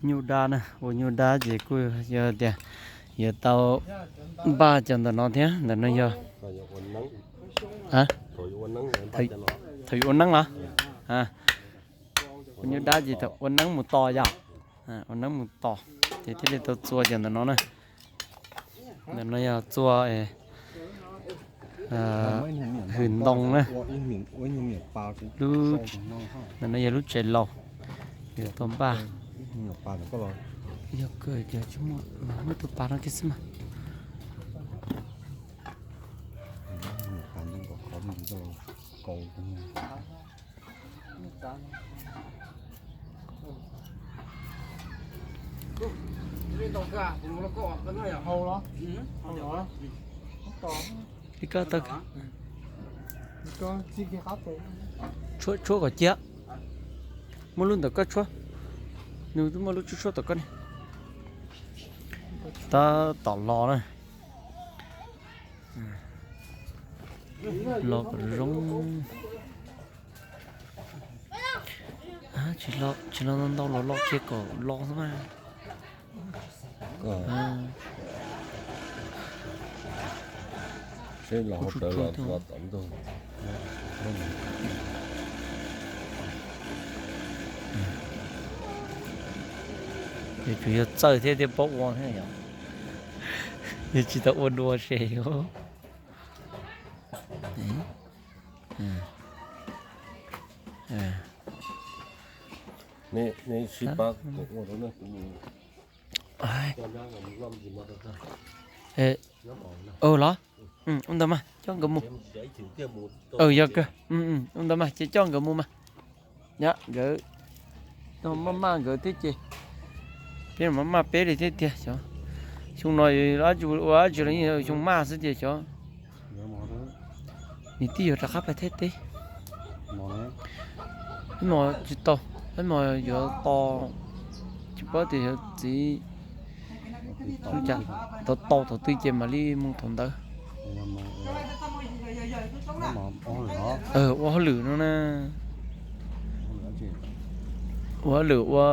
Nyuj dab na, ua nyuj dab ces kuj yog tias yuav tau npaj cov ntawm no thiab, ntawm no yog thaum yuav ua neeb los? Ua nyuj dab ces thaum ua neeb mus tos yom, ua neeb mus tos ces thiaj li tau txua cov ntawm no na. Ntawm no yog txua hwm ntoo na. Ntawm no yog lub tsev laus, yuav tau npaj. Yog kawg tias tsis muaj, muaj tus pas no kiag xwb mas. Li koj tau tshuab, tshuab kom ciaj. Muaj lub ntawm koj tshuab, nws twb muaj lub tshuab tshuab tom koj ne. Tab tom los na. Los kom zoo. Tsis los ntau ntau los los kiag kom los xwb mas. Yuav tsum yog txawj thiab thiaj paub ua thiab yom. Yog tsis tau ua dua ces yog. Los? Ua ntawd mas coj nkawd mus. Yog kawg, ua ntawd mas ces coj nkawd mus mas. Yog nkawd maj maj nkawd thiab ces peb maj maj peb li thiab tiag xyov. Xyoo no ua dab tsi los yeej xyoo maj xwb tiag xyov. Nws twb yuav rov qab pais Thaib teb. Peb mos tsis tau, peb mos yuav tos, tsis paub tias yuav txiv tau tau thaum twg ces mam li mus thaum ntawd. Ua hauj lwm no na. Ua hauj lwm ua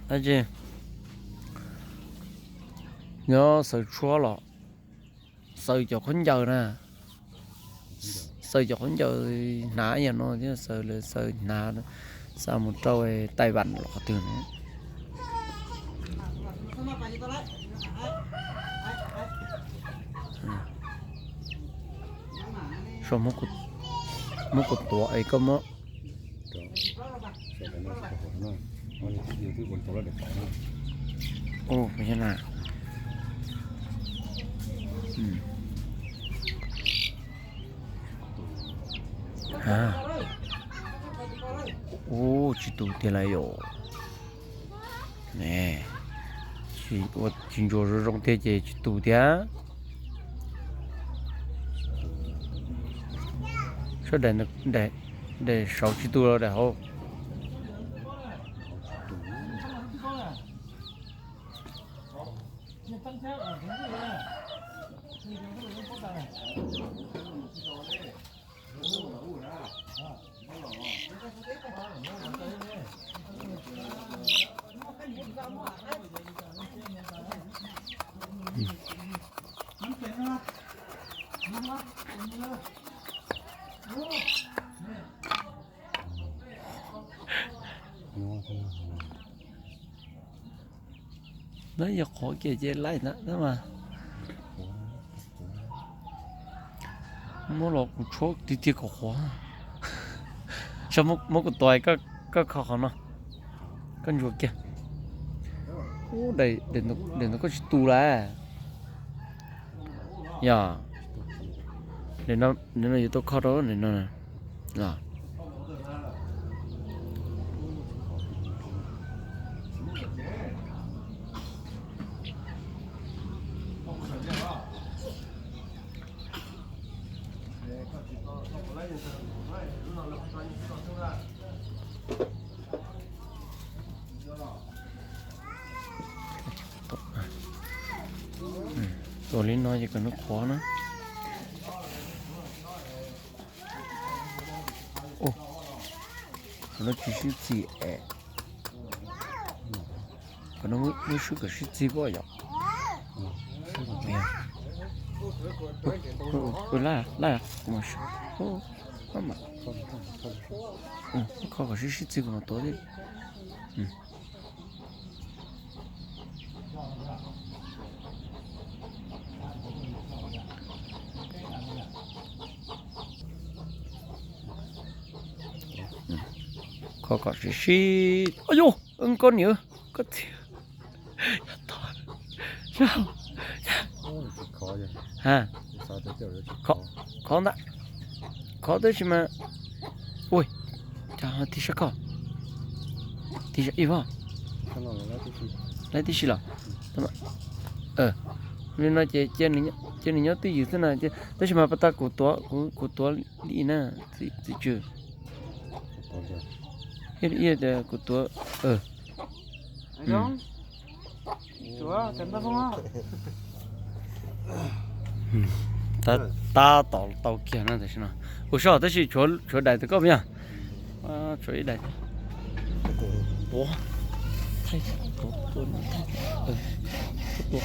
dab tsi? Nyob xaws tshuab los xaws cov khaub ncaws na. Xaws cov khaub ncaws hnav ib yam no thiab, xaws lawv xaws hnav xa mus rau Taiwan los qhov twg no. Muab kuv tuav es koj muab. Ub, tsis tu tiag lawm yom. Tsis ntsuas zoo zoo tiag ces tsis tu tiag. Sab daim, daim saud tsis tu los daim hauv. Nab yog qhuav kiag ces laij ntawd mas. Muab los kuv tshuab tiag tiag kom qhuav. Muab kuv tua, koj kho qhov no, koj ntsuas kiag. Ub, daim no koj tsis tu lawm. Yog, daim no yuav tau kho rau daim no. Tua li no ces kom nws qhuav na. Ub, no tsis sib txim es. Kom no muab sub kom sib txig pob yom. Laj laj, kho kom sib sib txig kuv mam tuav thiab. Kho kom sib sib. Au yus, koj niam, koj txiv. Khov ntag. Khov tab sis mas, ua cas tig sab koj, tig sab ib vog, laib tib si los. Li no ces cia nws nyob twj ywm xwb na, tab sis mas pas tas kuv tuav, kuv tuav li na, txiv tswv. Ib tias kuv tuav. Tab tom tau kiag no tam sim no. Ua soj tab sis tshuav dais tus koj puas yog? Tshuav ib dais. Tua. Thaij, tua, tua, tua.